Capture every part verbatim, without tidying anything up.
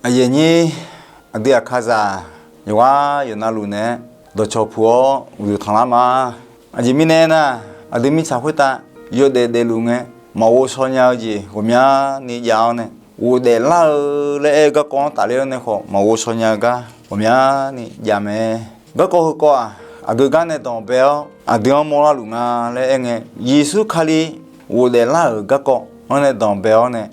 Aqyuif aqnyir, aqdui aqkazaq yawqghaq yawqnavluf naeq-aer dawqcawq puq-awr uqduq tanqlar ma. Aqjeq mirnae aernar, aqdui mirtsaq khoertav yawdaef daefluf ngae, maqghov shaw nya-eu jeq ghawqmyani jav-awr nae, ghofdaef lar-eu laer aer-eu garkawv-anr tafler-awr nae khawf, maqghov shaw nya-eu gar ghawqmyani jav mae. Garkawv heukawv-aq, aqgeu gar nae danqbae-awr aqdui-anr mawrlar luf nga laer aerngae, Yeqsur Kali ghofdaef lar-euq garkawv-anr nae danqbae-awr nae,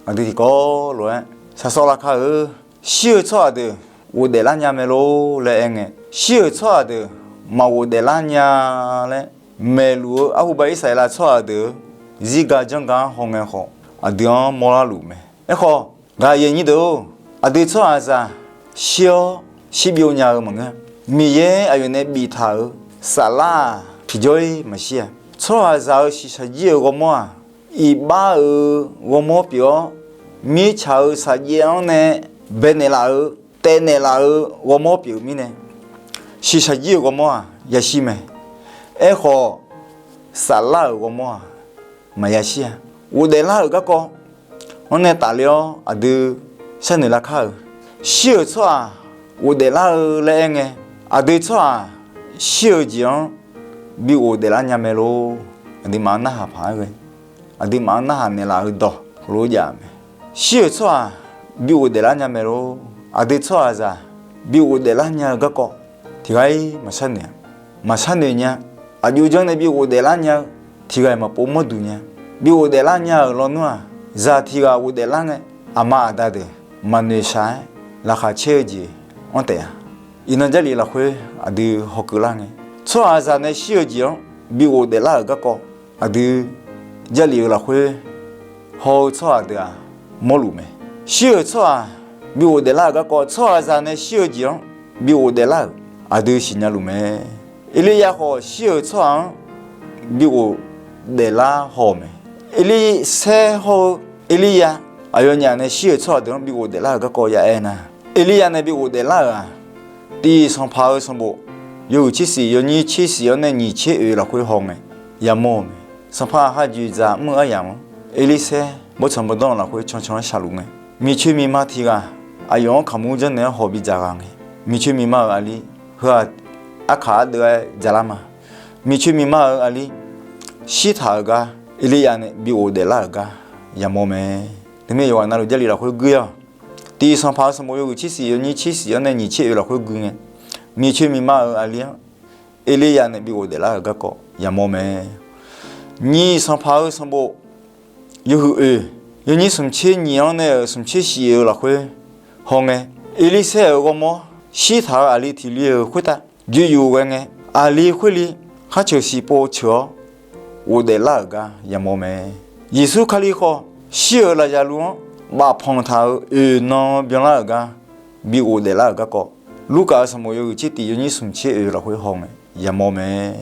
aqdui tiqkawv lof-aer shaqshawr lar kar-eu. Shir-eu tsawrhaq deuq ghofdaef lar nya mae lor laer aerngae, shir-euq tsawrhaq deuq maqghofdaef lar nya laer maeqluf-eu arhuba Irsaqleqlav tsawrhaq deuq-eu zirga janrga-anr hawngae khawf, aqdui-anr mawrlar luf mae. Aerkhawf, gaq yaeq nyir deuq-or, aqdui tsawrhaqzaq shir-awr shirbyov nya-eu maqngeur. Miqyaer aqyawf nae biftaq-euq saflar-aq tiqjawr-ir maqshir-a. Tsawrhaqzaq-euq shiqshaq jir-euq ghawrmawr-aq, iqbax-euq ghawrmawr pyeuf-awr, mirtsaq-euq saqjaev-anr nae baenaeq laf-eu, taevnaeq laf-eu ghawrmawr pyeuf-eu mirnae, shiqshaq jir-euq ghawrmawr-aq yashir mae. Aerkhawf, saflar-euq ghawrmawr-aq maqya shir-a. Ghofdaef lar-euq garkawv-anr nae tafler-awr aqdui sharnoeq lar kar-euq. Shir-euq tsawrhaq ghofdaef lar-eu laer aerngae, aqdui tsawrhaq shir-eu jeq-anr bi ghofdaef lar nya mae lor. Aqduimaf-anr narhaq paq-aer ghae, aqduimaf-anr narhaq naeqlaf-eu dawq heulof-aer jav-eu mae. Shir-euq tsawrhaq bi ghofdaef lar nya mae lor. Aqdui tsawrhaqzaq bi ghofdaef lar nya-eu garkawv tiqghaq-ir maqsharnoeq-a. Maqsharnoeq nya. Aqjox janr nae bi ghofdaef lar nya-eu tiqghaq-iq maqpov mawrduq nya. Bi ghofdaef lar nya-euq lawnmr-aq, zaq tiqghaq ghofdaef lar ngae, aqma aqda deuq maqnoeq shaq-aer laqkhaq caer-eu jeq anr taef-a. Iqnan Jarlif lafkhoer aqdui hawkeuv lar ngae, tsawrhaqzaq nae shir-eu jeq-anr bi ghofdaef lar-euq garkawv, aqdui Jarlif-eu lafkhoer haw-eu tsawrhaq deuq-aq mawrluf mae. Shir-euq tsawrhaq bi ghofdaef lar-euq garkawv, tsawrhaqzaq nae shir-eu jeq-anr bi ghofdaef lar-euq aqdui siqnya luf mae. Erliryav khawf shir-euq tsawrhaq-anr bi ghofdaef lar haw-euq mae. Erlirsaer hawr-eu Erliryav aqyawfnyaf nae shir-euq tsawrhaq deuq-anr bi ghofdaef lar-euq garkawv ya aer nar, Erliryav nae bi ghofdaef lar-euq-aq, Tiq Sanqpaq-eu sanqbof yawhuiq tser siq yawnyir tser siq-anr nae nyiq tser oeq lafkhoer haw ngae yamawr-eu mae. Sanqpaq hajoeq dzaq mr-eu aryamq-anr Erlirsaer bawrtsanq bawrdanr-eu lafkhoer cancan-anr shaqluf ngae, miqcoeq miqma tiqghaq aqyawf-anr kaqmur janrnaeq-anr haw bidzaq ghaq ngae, miqcoeq miqma-euq aqli heu-aq, arkaq ardeuv-aer dzaqlar ma. Miqcoeq miqma-euq aqli shirtaq-euq gar Erliryav nae bi ghofdaef lar-euq gar yamawr mae. Teumir yawqghaq navluf Jarlif lafkhoer guir-awq. Tiq Sanqpaq-eu sanqbof yawhuiq tser siq yawnyir tser siq-anr nae nyiq tser oeq lafkhoer gui ngae, miqcoeq miqma-euq aqli-anr Erliryav nae bi ghofdaef lar-euq garkawv yamawr mae. Nyiq Sanqpaq-eu sanqbof yawhuiq oeq yawnyir smq tser nyiq-anr nae-euq smq tser shiq oeq-eu lafkhoer haw ngae, Erlirsaer-euq ghawrmawr shirtaq-euq aqli tiq li-euq khoertav joyuf ghae ngae, aqli khoerli khar ceuq siq pov ceuq-awr ghofdaef lar-euq gar yamawr mae. Yeqsur Kali khawf shir-euq Laqzaqlur-anr bafpanq taq-euq oeq nan byanlar-euq gar bi ghofdaef lar-euq garkawv, Lurkaf-eu sanqbof yawhuiq tser tiq yawnyir smq tser oeq lafkhoer haw ngae yamawr mae.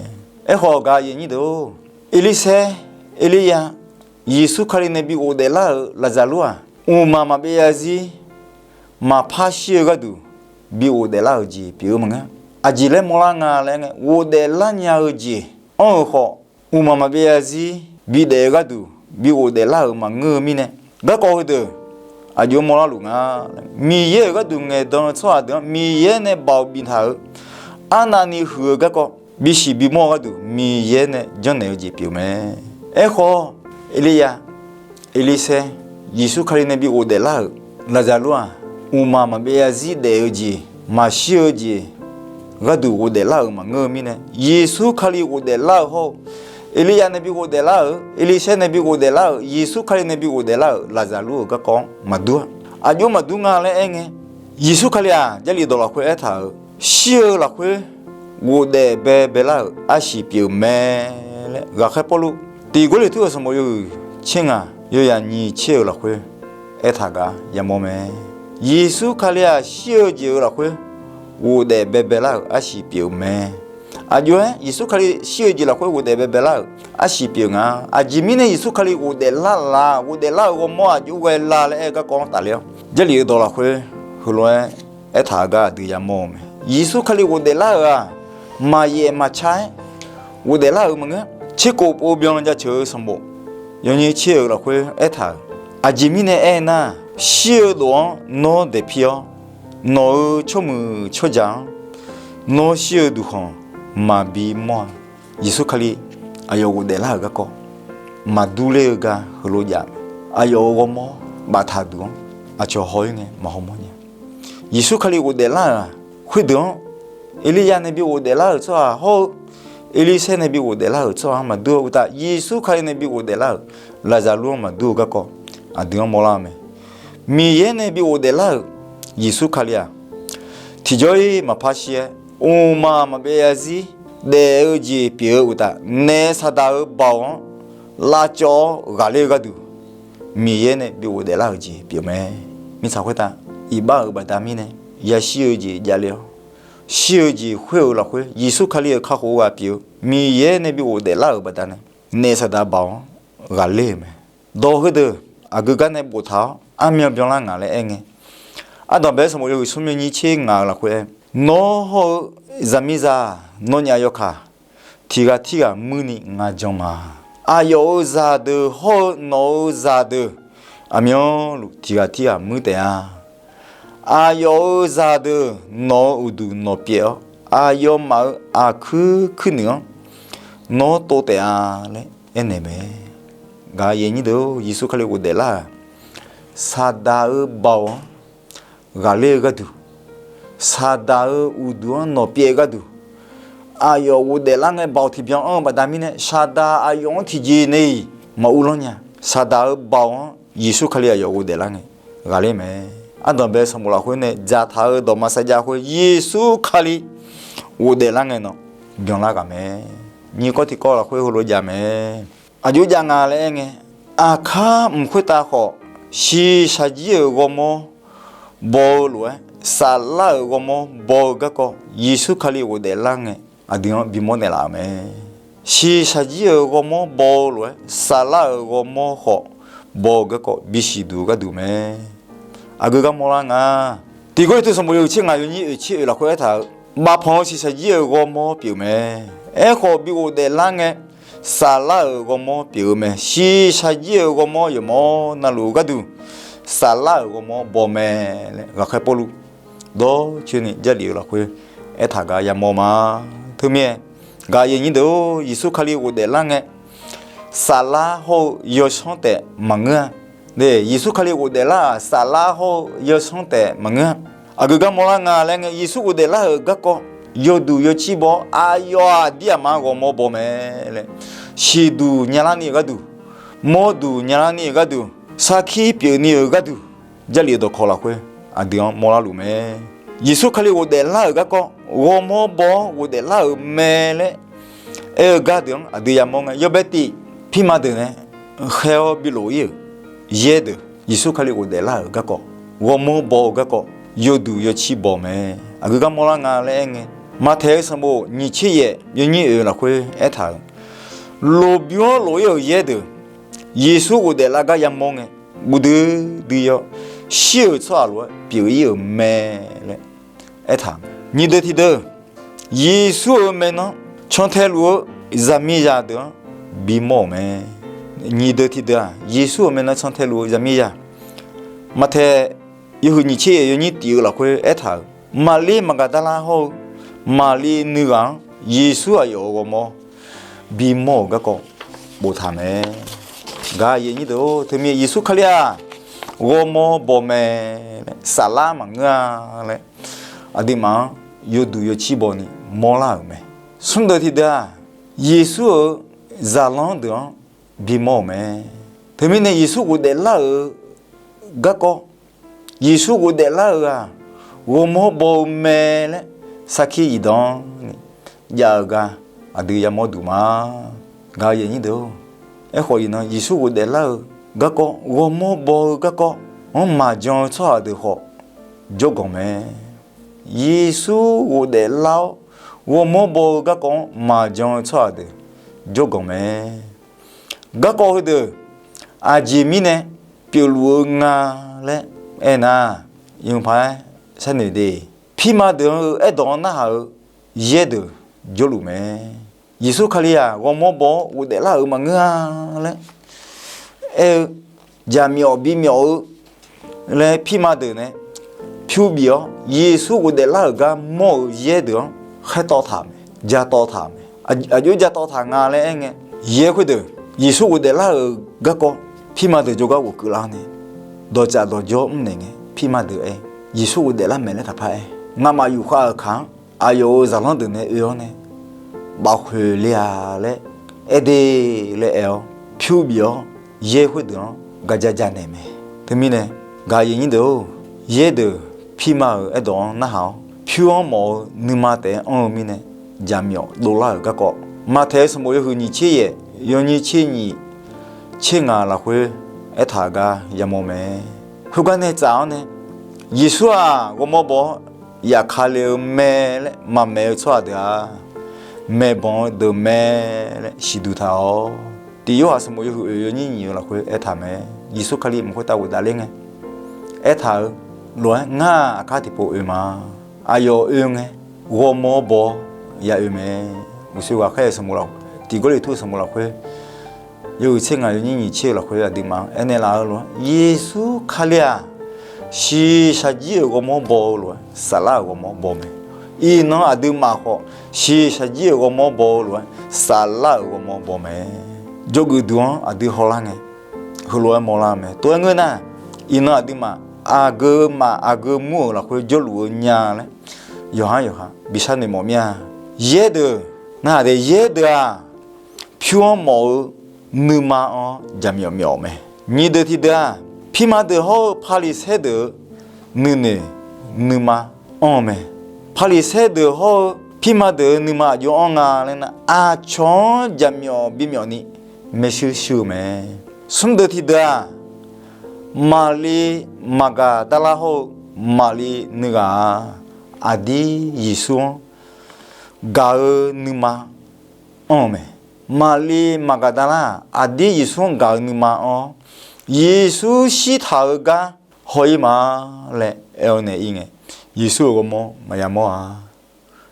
Aerkhawf gaq yaeq nyir deuq-or, Erlirsaer, Erliryav, Yeqsur Kali nae bi ghofdaef lar-euq Laqzaqlur-aq, mqmaq maqbyav zarzir maqpar shir-eu gharduq bi ghofdaef lar-euq jeq pyeuf-eu maqngeur. Aqjeq laer mawrlar nga laer aer ngae, ghofdaef lar nya-eu jeq anr-euq khawf, mqmaq maqbyav zarzir bidaef-eu gharduq bi ghofdaef lar-euq maqngeur-eu mirnae, garkawv heudeuq aqjox-aer mawrlar luf nga. Miqyaer-euq gharduq ngaeqdan-eu tsawrhaq deuq-anr Miqyaer nae baoq biftaq-euq arnavni huiq-eu garkawv bisiq bimawr-eu gharduq Miqyaer nae janrnaeq-eu jeq pyeuf mae. Aerkhawf, Erliryav, Erlirsaer, Yeqsur Kali nae bi ghofdaef lar-euq Laqzaqlur-aq, mqmaq maqbyav zarzir daef-eu jeq, maqshir-eu jeq gharduq ghofdaef lar-euq maqngeur-eu mirnae, Yeqsur Kali ghofdaef lar-eu hawr-eu, Erliryav nae bi ghofdaef lar-euq, Erlirsaer nae bi ghofdaef lar-euq, Yeqsur Kali nae bi ghofdaef lar-euq Laqzaqlur-euq garkawv-anr maqdur-a. Aqjox maqdur nga laer aer ngae, Yeqsur Kali-aq Jarlif dawq lafkhoer aertaq-euq, shir-eu lafkhoer ghofdaef baebae lar-euq arsiq pyeuf mae laer ghaqkhaer Pawrluv Tiq Gawrliqtu-euq sanqbof yawhuiq tser ngaq yawyaq nyiq tser-euq lafkhoer aertaq gar yamawr mae. Yeqsur Kali-aq shir-eu jeq-euq lafkhoer ghofdaef baebae lar-euq arsiq pyeuf-eu mae. Aqjox-aer Yeqsur Kali shir-eu jeq lafkhoer ghofdaef baebae lar-euq arsiq pyeuf nga. Aqjeq mirnae Yeqsur Kali ghofdaef lar la, ghofdaef lar-euq ghawrmawr aqjox ghae la laer aer-eu garkawv-anr tafler-awr, Jarlif-eu dawq lafkhoer heulof-aer aertaq-eu gar aqdui yamawr-eu mae. Yeqsur Kali ghofdaef lar-euq-aq, maqyaef maqca-aer ghofdaef lar-euq maqngeur. Tserkhof pov byan jaceuq-eu sanqbof yawnyir tser-euq lafkhoer aertaq-euq, aqjeq mirnae aernar, Shir-eu dof-anr nawr daeqpir-awr, nawq-euq tsawrmuiq tsawrjaq-anr nawr shir-eu duqkhanq maqbi mawr-a. Yeqsur Kali aqyawf ghofdaef lar-euq garkawv maqdur ler-eu gar heulof jav-eu mae. Aqyawf-euq ghawrmawr baftaq duq-anr aqcawq haw-ir ngae maqhaw mawr nya. Yeqsur Kali ghofdaef lar-euq-aq, khoerdeuq-anr Erliryav nae bi ghofdaef lar-euq tsawrhaq hawr-eu, Erlirsaer nae bi ghofdaef lar-euq tsawrhaq-anr maqdur-eu uqtaf, Yeqsur Kali nae bi ghofdaef lar-euq Laqzaqlur-anr maqdur-eu garkawv aqdui-anr mawrlar-eu mae. Miqyaer nae bi ghofdaef lar-euq Yeqsur Kali-aq, tiqjawr-ir maqpar shir-aer, mqmaq maqbyav zarzir daef-eu jeq pyeuf-eu uqtaf, naef saqdaq-euq baoq-anr lavcawv-awr ghaqler-eu gharduq, Miqyaer nae bi ghofdaef lar-euq jeq pyeuf mae. Mirtsaq khoertav iqbax-euq baqda mirnae yashir-eu jeq javle-awr, shir-eu jeq khoer-euq lafkhoer Yeqsur Kali-euq kakhof-eu ghaq pyeuf-eu Miqyaer nae bi ghofdaef lar-euq baqdanae, naef saqdaq baoq-anr ghaqler-euq mae. Dawq heudeuq aqgeu gar nae boftaq-awr armyan byanlar ngaq laer aer ngae, ardanqbae-eu sanqbof yawhuiq smr yawnyir tser ngaq-euq lafkhoer aer, nawr hawr-eu zaqmiqzaq nawnyaf yawkaq tiqghaq tirghaq muirni ngar jan ma. Aqyawf-euq zaqdeuq hawr-eu nawq-euq zaqdeuq aqmyanluf tiqghaq tirghaq muir taef-a. Aqyawf-euq zaqdeuq nawq-euq uqduq nawq pyaev-awr, aqyawfmaf-euq aqkuir kuirnuiq-anr nawr tov taef-a laer aernaeq mae. Gaq-eu aqyuif aqnyir deuq-or, Yeqsur Kali ghofdaef lar-euq saqdaq-euq baoq-anr ghaqler-eu gharduq, saqdaq-euq uqduq-anr nawq pyaev-eu gharduq, aqyawf ghofdaef lar ngae baoq tiqbyan anr-eu baqda mirnae, saqdaq aqyawf-anr tiqjeq nae-iq maqur lanr nya. Saqdaq-euq baoq-anr Yeqsur Kali aqyawf ghofdaef lar ngae ghaqler mae. Ardanqbae sanqbof lafkhoer nae dzaqtaq-euq dawqma sar jav khoer, Yeqsur Kali ghofdaef lar ngae nawq byanlar ghaq mae. Nyiq kawv tiqkawv lafkhoer heulof jav mae. Aqjox jav nga laer aer ngae, aqkar mq khoertav khawf, shiqshaq jir-euq ghawrmawr baw-eu lof-aer, saflar-euq ghawrmawr baw-eu garkawv Yeqsur Kali ghofdaef lar ngae, aqdui-anr bimawr naeqlaf-euq mae. Shiqshaq jir-euq ghawrmawr baw-eu lof-aer, saflar-euq ghawrmawr khawf baw-eu garkawv bisiq duq-eu gharduq mae. Aqgeu gar mawrlar nga. Tiq Gawrliqtu sanqbof yawhuiq tser ngaq yawnyir oeq tser oeq lafkhoer aertaq-euq, bafpanq-eu shiqshaq jir-euq ghawrmawr pyeuf-eu mae. Aerkhawf, bi ghofdaef lar ngae, saflar-euq ghawrmawr pyeuf-eu mae. Shiqshaq jir-euq ghawrmawr yawqmawr navluf-eu gharduq, saflar-euq ghawrmawr baw mae laer ghaqkhaer Pawrluv dawrcoeni Jarlif-euq lafkhoer aertaq gar yamawr ma. Teumirnae, gaq-eu aqyuif aqnyir deuq-or, Yeqsur Kali ghofdaef lar ngae, saflar hawr-eu yawsanr taef maqngeur-a. Yeqsur Kali ghofdaef lar-aq, saflar hawr-eu yawsanr taef maqngeur-a. Aqgeu gar mawrlar nga laer ngae, Yeqsur ghofdaef lar-euq garkawv yawduq yawcir baw-awr, aqyawf aqdir aqma ghawrmawr baw mae laer, siqduq nyalar ni-euq gharduq, mawrduq nyalar ni-euq gharduq, sarkir pyeufni-euq gharduq, Jarlif-eu dawqkawq lafkhoer aqdui-anr mawrlar luf mae. Yeqsur Kali ghofdaef lar-euq garkawv ghawrmawr baw-awr ghofdaef lar-euq mae laer aer-eu gar deuq-anr aqdui yamawr ngae, yawbae tif pirma deuq nae khaer-awr bilof-ir-euq yaer deuq, Yeqsur Kali ghofdaef lar-euq garkawv ghawrmawr baw-eu garkawv yawduq yawcir baw mae. Aqgeu gar mawrlar nga laer aer ngae, Maqtaeq-eu sanqbof nyiq tser yaef yawnyir oeq lafkhoer aertaq-euq, lmqbymr-anr lof-ir-euq yaer deuq, Yeqsur ghofdaef lar gar yamawr ngae, guv dui dui yaw, shir-euq tsawrhaq lof-aer pyeuf-ir-euq mae laer aertaq. Nyiq deuq tiqdeuq, Yeqsur-euq maeqnan cantae luf-eu zaqmiqzaq deuq-anr bimawr-euq mae. Nyiq deuq tiqdeuq-aq, Yeqsur-euq maeqnan cantae luf-eu zaqmiqzaq, Maqtaeq yawhuiq nyiq tser yaef yawnyir tif-eu lafkhoer aertaq-euq, Maqlir Maqgaqdarlar hawr-eu Maqlir nuighaq-anr Yeqsur aqyawf-euq ghawrmawr bimawr-euq garkawv boftaq mae. Gaq-eu aqyuif aqnyir deuq-or, teumirnae Yeqsur Kali-aq, ghawrmawr baw mae laer, saflar maqngeur-a laer, aqduimaf-anr yawduq yawcir baw ni mawrlar-euq mae. Smr deuq tiqdeuq-aq, Yeqsur-euq zaqlanr deuq-anr bimawr-euq mae. Teumirnae Yeqsur ghofdaef lar-euq garkawv, Yeqsur ghofdaef lar-euq-aq, ghawrmawr baw-eu mae laer sarkir zifdan ni jav-eu gar aqdui yamawr duq ma. Gaq-eu aqyuif aqnyir deuq-or, aerkhawf iqnan Yeqsur ghofdaef lar-euq garkawv, ghawrmawr baw-eu garkawv-anr maqjan-eu tsawrhaq deuq khawf jawrganq mae. Yeqsur ghofdaef lar-awr ghawrmawr baw-eu garkawv-anr maqjan-eu tsawrhaq deuq jawrganq mae. Garkawv heudeuq aqjeq mirnae pyeufluf-eu nga laer aernar, iqpaq-aer sharnoeq de. Pirma deuq-eu aerdawq-anr narhaq-eu yaer deuq jawrluf mae. Yeqsur Kali-aq, ghawrmawr baw-awr ghofdaef lar-euq maqngeur-a laer aer-eu, jaqmyawf bimyawf-eu laer pirma deuq nae pyur bif-awr, Yeqsur ghofdaef lar-euq gar mawr-eu yaer deuq-anr khaertawv taq-euq mae, ja tawv taq-euq mae. Aqjox ja tawv taq nga laer aer ngae, yaer khoerdeuq Yeqsur ghofdaef lar-euq garkawv pirma deuq jawrgar ghofkeuv lar-awr nae, dawqtsaf dawqjawr mrnaeq ngae, pirma deuq aer, Yeqsur ghofdaef lar mae laer taqpar aer, ngamaf yufkhav-euq kaq-anr aqyawf-euq zaqlanr deuq nae oe-awr nae, bafkhoeq le-a laer aer de laer aer-awr, pyur bif-awr, yaer khoerdeuq-anr gaqja janaeq mae. Teumirnae, gaq-eu aqyuif aqnyir deuq-or, yaer deuq pirma-euq aerdawq-anr narhaq-awr, pyur-anr mawf-eu nuima taef-aer anr-eu mirnae, jaqmyawf dovlar-euq garkawv, Maqtaeq-eu sanqbof yawhuiq nyiq tser yaef, yawnyir tser nyiq tser ngaq lafkhoer aertaq-euq gar yamawr mae. Khoergar nae tsaf-awr nae, Yeqsur-aq ghawrmawr baw-awr, yafkale-eu mae laer maqmaeq-eu tsawrhaq deuq-aq, maeqbanq-eu deuq mae laer siqduq taq-awq. Tiq Yorhaq sanqbof yawhuiq oeq yawnyir nyiq-eu lafkhoer aertaq mae. Yeqsur Kali mq khoertav ghofdaef ler ngae, aertaq-eu lof-aer ngar-aq aqkar tiqpov oe ma. Aqyawf oe ngae, ghawrmawr baw-awr ya oe mae. Uqshoe ghaqkhaer-eu sanqbof laf, tiq Gawrliqtu-eu sanqbof lafkhoer yawhuiq tser ngaq yawnyir nyiq tser-eu lafkhoer aqduimaf-anr aernaeq laf-eu lof-aer, Yeqsur Kali-aq, shiqshaq jir-euq ghawrmawr baw-eu lof-aer saflar-euq ghawrmawr baw mae. Iqnan aqduimaf khawf, shiqshaq jir-euq ghawrmawr baw-eu lof-aer saflar-euq ghawrmawr baw mae. Jawrgeuf duq-anr aqdui hawlar ngae, heulof-aer mawrlar-eu mae. Tov-aer ngeur nar, iqnan aqduimaf aqgeu maf aqgeu mur-euq lafkhoer jawrluf-eu nya laer, yawqha yawqha bi sharnoeq mawf mir-a. Yaer deuq, narhaq de yaer deuq-aq, pyur-anr mawf-eu nuima-anr jaqmyawf myawf-eu mae. Nyiq deuq tiq deuq-aq, pirma deuq hawr-eu Paqliqsaer deuq-euq nuinoeq nuima anr-eu mae. Paqliqsaer deuq hawr-eu pirma deuq-euq nuima aqjox anr nga laer nar, aqcawq-anr jaqmyawf bimyawf ni maershuir shuir-eu mae. Smr deuq tiq deuq-aq, Maqli Maqgaqdarlar hawr-eu Maqli nuighaq-aq, aqdir Yeqsur-anr gaq-eu nuima anr-eu mae. Maqli Maqgaqdarlar-aq, aqdir Yeqsur-anr gaq-eu nuima anr-awr, Yeqsur shirtaq-eu gar haw-ir ma laer aer-awr nae ir ngae, Yeqsur-euq ghawrmawr maqya mawr-a.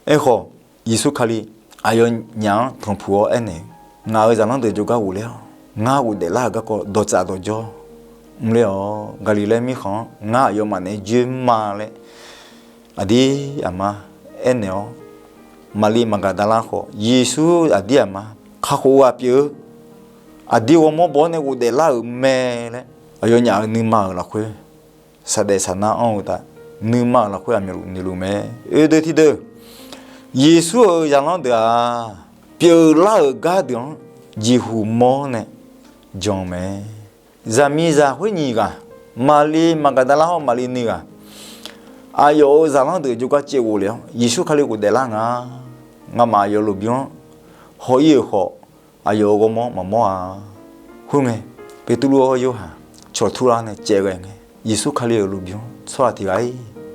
Aerkhawf, Yeqsur Kali aqyawfnyaf-anr tanqpuq-awr aernaeq-eu, Ngaq-euq zaqlanr deuq jawrgar ghofler-awq. Ngar ghofdaef lar-euq garkawv dawqtsaf dawqjawr mrler-awq. Gaqliqlaer mirkhanq-anr ngar aqyawfmaf naeq-aer joer ma laer aqdir aqma aernaeq-awr, Maqli Maqgaqdarlar khawf, Yeqsur aqdir aqma kakhof ghaq pyeuf-eu, aqdir ghawrmawr baw-awr nae ghofdaef lar-euq mae laer, aqyawfnyaf-euq nuima-euq lafkhoer saqdaef saqnar anr-eu uqtaf, nuima-euq lafkhoer aqmyanluf noeqluf mae. Oe deuq tiq deuq, Yeqsur-euq zaqlanr deuq-aq, pyeuflar-euq gar deuq-anr jeqhuq mawr-awr nae jan-eu mae. Zaqmiqzaq khoer nyiq ghaq, Maqli Maqgaqdarlar hawr Maqli nuighaq, aqyawf-euq zaqlanr deuq jawrgar caev ghofle-awr, Yeqsur Kali ghofdaef lar nga. Ngamaf aqyawf lmqbymr-anr haw-ir-euq khawf, aqyawf-euq ghawrmawr maqmawr-a. Khoerngae, Beqtuvluv hawr Yorhaq cawqtur lar nae caev ghae ngae, Yeqsur Kali-euq lmqbymr tsawrhaq tiq ghaq-ir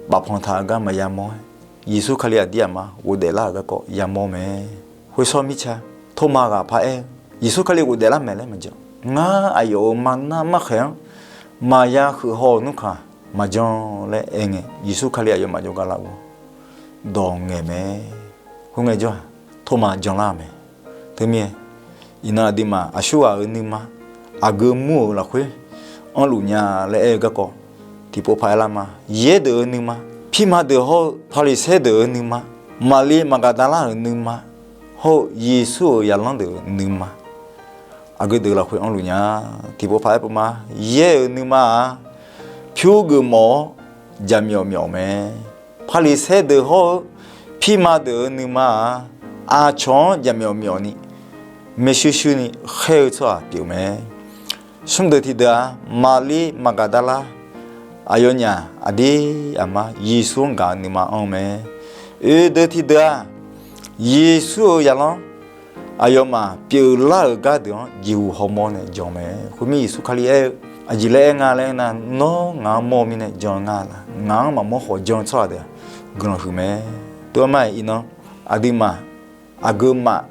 bafpanq taq-eu gar maqya mawr-aer, Yeqsur Kali aqdir aqma ghofdaef lar-euq garkawv yamawr mae. Khoersawr mirtsa Tormav ghaq paq-aer-eu, Yeqsur Kali ghofdaef lar maeq laer maqjan. Ngar aqyawf-euq marnar markhaeq-anr maqya huiq haw-euq nmrkaq maqjan laer aer ngae, Yeqsur Kali aqyawfmaf jawrgar lar-awr dawq ngaeq mae. Khoerngae jawr-aq, Tormav janlar-eu mae. Teumirnae, iqnan aqduimaf aqsurghaq-euq nuima aqgeu mur-euq lafkhoer anrluf nya laer aer-eu garkawv tiqpov paq-aer lar ma. Yaer deuq-euq nuima, pirma deuq hawr-eu Paqliqsaer deuq-euq nuima, Maqli Maqgaqdarlar-euq nuima, hawr-eu Yeqsur-euq zaqlanr deuq-euq nuima, aqgeu deuq lafkhoer anrluf nya. Tiqpov paq-aer pov ma. Yaer-euq nuima-aq, pyur geufmawf-awr jaqmyawf myawf mae. Paqliqsaer deuq hawr-eu pirma deuq-euq nuima-aq, aqcawq-anr jaqmyawf myawf ni maershuir shuir ni khaer-eu tsawrhaq pyeuf mae. Smr deuq tiq deuq-aq, Maqli Maqgaqdarlar aqyawfnyaf aqdir aqma Yeqsur-anr gaq-eu nuima anr-eu mae. Oe deuq tiq deuq-aq, Yeqsur-euq zaqlanr aqyawfmaf pyeuflar-euq gar deuq-anr jeqhuq hawmawr nae jan mae. Khoermir Yeqsur Kali aer-eu, aqjeq laer aer nga laer nar, nawr ngaq-anr mawr-eu mirnae jan-eu nga laq. Ngaq-anr maqmawr khawf jan-eu tsawrhaq deuq-aq guiqlanq huiq mae. Tov-aer ma-iq iqnan aqduimaf aqgeu maf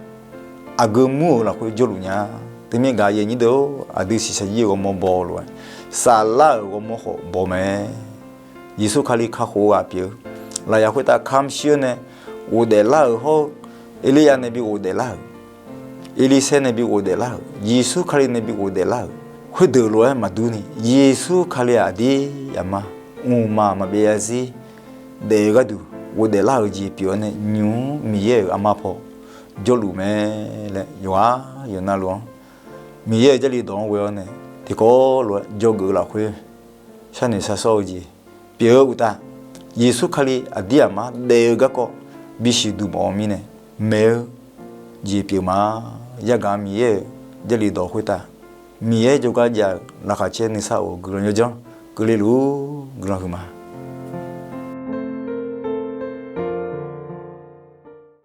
aqgeu mur-euq lafkhoer jawrluf nya. Teumirnae gaq-eu aqyuif aqnyir deuq-or, aqdui shiqshaq jir-euq ghawrmawr baw-eu lof-aer, saflar-euq ghawrmawr khawf baw mae. Yeqsur Kali kakhof-eu ghaq pyeuf-eu, lafyaq khoertav kamq shir-awr nae ghofdaef lar-euq hawr-eu, Erliryav nae bi ghofdaef lar-euq, Erlirsaer nae bi ghofdaef lar-euq, Yeqsur Kali nae bi ghofdaef lar-euq, khoerdeuq lof-aer maqdur ni, Yeqsur Kali-aq aqdir aqma, mqmaq maqbyav zarzir daef-eu gharduq ghofdaef lar-euq jeq pyeuf-awr nae, nymq-mr Miqyaer-euq armar paw jawrluf mae laer yawqghaq yawqnav luf-anr Miqyaer-euq Jarlif dawq-anr ghoe-awr nae, tiqkawv lof-aer dzawgeuf-eu lafkhoer sharnoeq sharsawr-eu jeq pyeuf-eu uqtaf, Yeqsur Kali aqdir aqmar daef-eu garkawv bisiq duq mawf-eu mirnae maeq-eu jeq pyeuf ma. Yagaq Miqyaer-euq Jarlif dawq khoertav Miqyaer jawrgar jav-euq laqkhaq caer nuisar of-eu guiqlanq yawdzanr keuvle luf-ur guiqlanq huiqma.